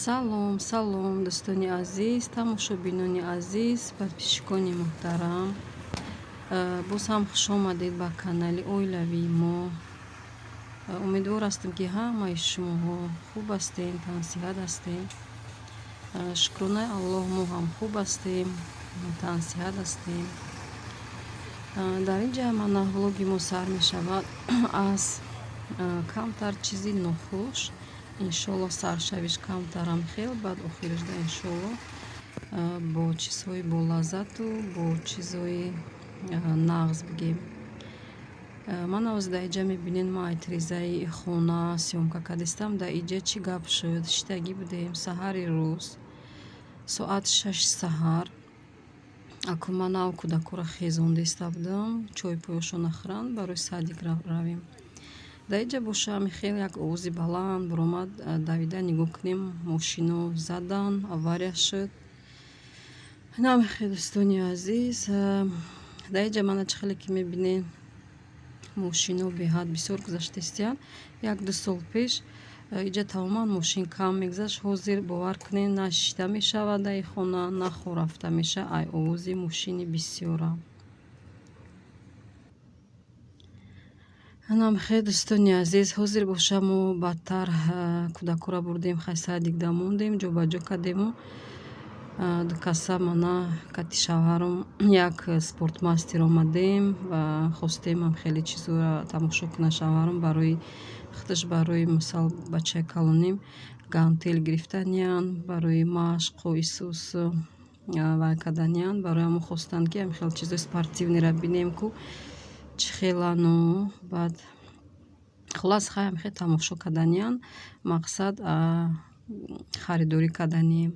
Салом, салом, дӯстони азиз, тамошобинони азиз, подписчикони муҳтарам. Боз ҳам хуш омадед ба канали оилавии мо. Умедвор ҳастем, ки ҳамаи шумоҳо хуб ҳастем, тансиҳат ҳастем. Шукронаи Аллоҳ, мо ҳам хуб ҳастем, тансиҳат ҳастем. Дар ин ҷа мана влоги мо сар мешавад аз камтар чизи нохуш. Иншолло, саршавиш камтарам хел, баъд охиришда, иншолло, бо чизҳои болаззату бо чизҳои нағз бигем. Ман ҳозир дар иҷа мебинед, ман ай тирезаи хона съёмка кардистам. Дар иҷа чӣ гап шуд? Шиштагӣ будем саҳари рӯз, соат 6 саҳар. Аку ман нав кӯдакҳоро хезондиста будам, чойпоёшона хӯранд, барои садик равем. Дар иҷа боша ҳами хел як овози баланд баромад. Давида нигоҳ кунем, мошино задан, авария шуд. Инам хел, дӯстони азиз. Дар иҷа мана чӣ хеле ки мебинед, мошино беҳад бисёр гузаштаистиянд. 1-2 сол пеш иҷа тамоман мошин кам мегузашт. Ҳозир, бовар кунед, на шишта мешавад дар хона, на хорафта мешавад ай овози мошини бисёра. Анам хел, дӯстони азиз. Ҳозир боша мо баъдтар кӯдакҳоро бурдем, хай, садикда мондем, ҷобаҷо кардему дукаса мана кати шавҳарам як Спортмастер омадем ва хостем ҳам хеле чизҳоро тамошо кунад шавҳарам барои худаш, барои мисол бачаи калоним гантел гирифтаниянд барои машқу исус вай карданиянд. Барои ҳамон хостанд, ки ҳам хел чизҳои спортивныйро бинем, ку чӣ хелану. Баъд, хуллас, хай, ҳам хел тамошо карданиянд, мақсад харидорӣ карданием.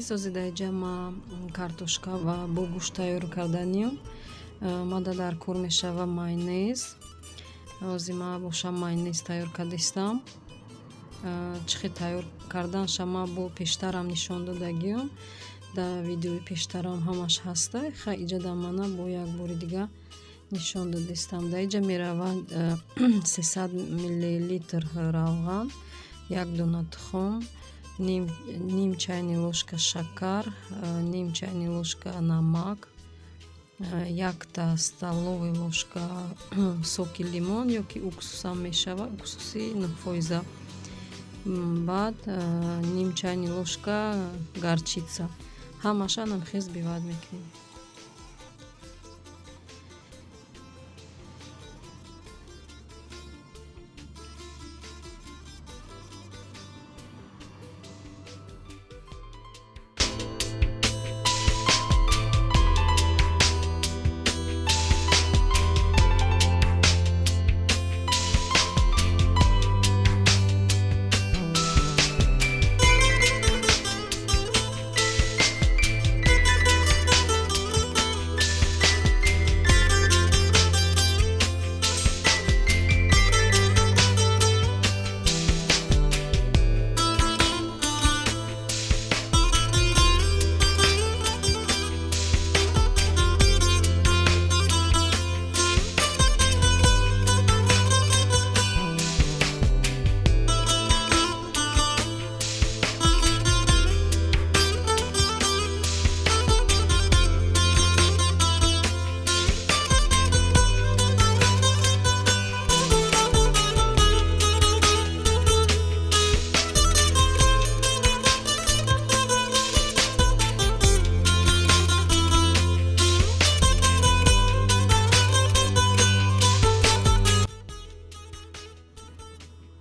Азиз, ҳозир дар инҷа ма картошка ва бо гӯшт тайёр карданиём. Мада дар кор мешава майонез. Ҳозир ма боша майонез тайёр кардистам. Чӣ хел тайёр карданша ма бо пештарам нишон додагиём. Дар видеои пештарам ҳамаш ҳаста. Ха иҷа дар мана бо як бори дига нишон додистам. Дар инҷа меравад 300 миллилитр равған, як дона тухм, ним чайный ложка шакар, ним чайный ложка намак, якта столовая ложка соки лимон ё ки уксусам мешавад, уксуси 9%. Баъд ним чайный ложка горчица. Ҳамаша намхел взбивать мекунем.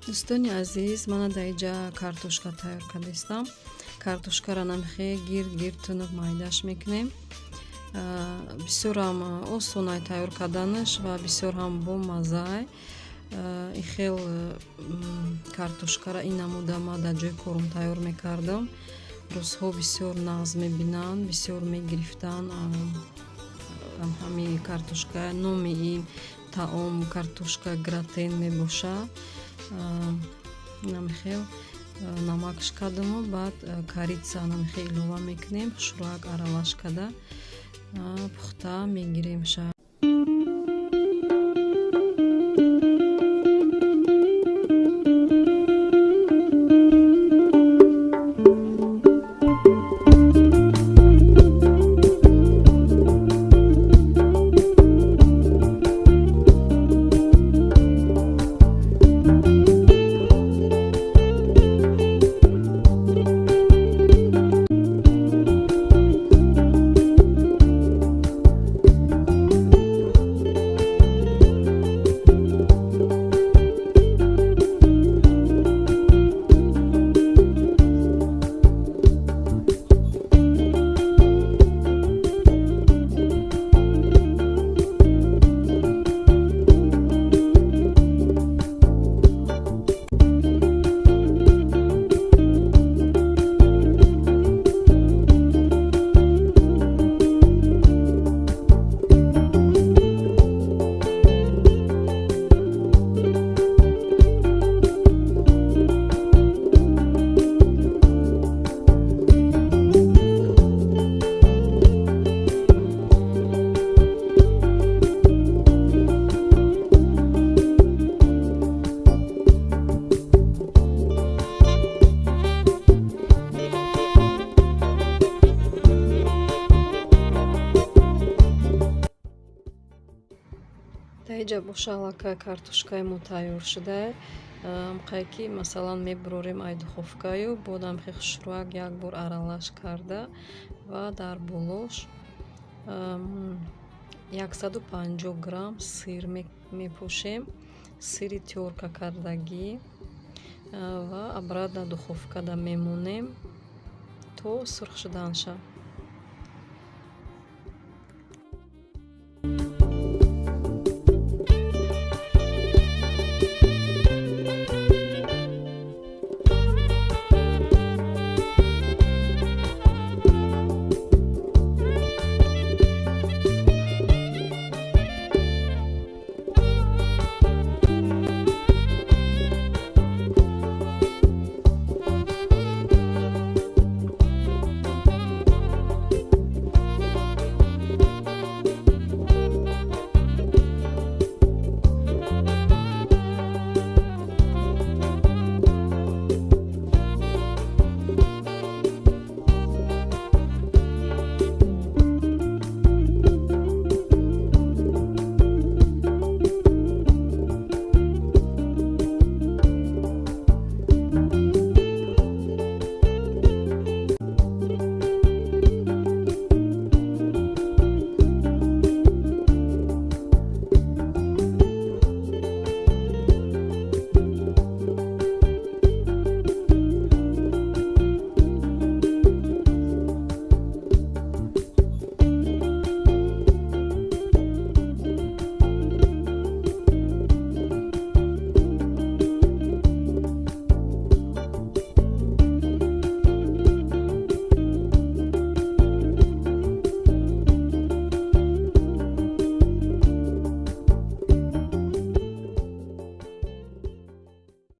Дӯстони азиз, мана дар инҷа картошка тайёр кардистам. Картошкаро намхе гирд гирд тунук майдаш мекунем. Бисёрам осонай тайёр карданаш ва бисёр ҳам бомаззаай. Ин хел картошкаро ин намуда ма дар ҷои корум тайёр мекардам. Рӯзҳо бисёр нағз мебинанд, бисёр мегирифтанд ҳамин картошка. Номи ин таом картошка гратен мебошад. Намхел намакш кардаму баъд корица намхел илова мекунем, хушрӯяк аралаш карда пухта мегиремша. Дар инҷа боша аллакай картошкаи мо тайёр шуда. Ҳамқае ки масалан мебурорем ай духовкаю, бод ҳамхе хушрӯяк як бор аралаш карда ва дар болош 150 грамм сир мепошем, сири тёрка кардагӣ, ва обратно духовкада мемонем то сурх шуданша.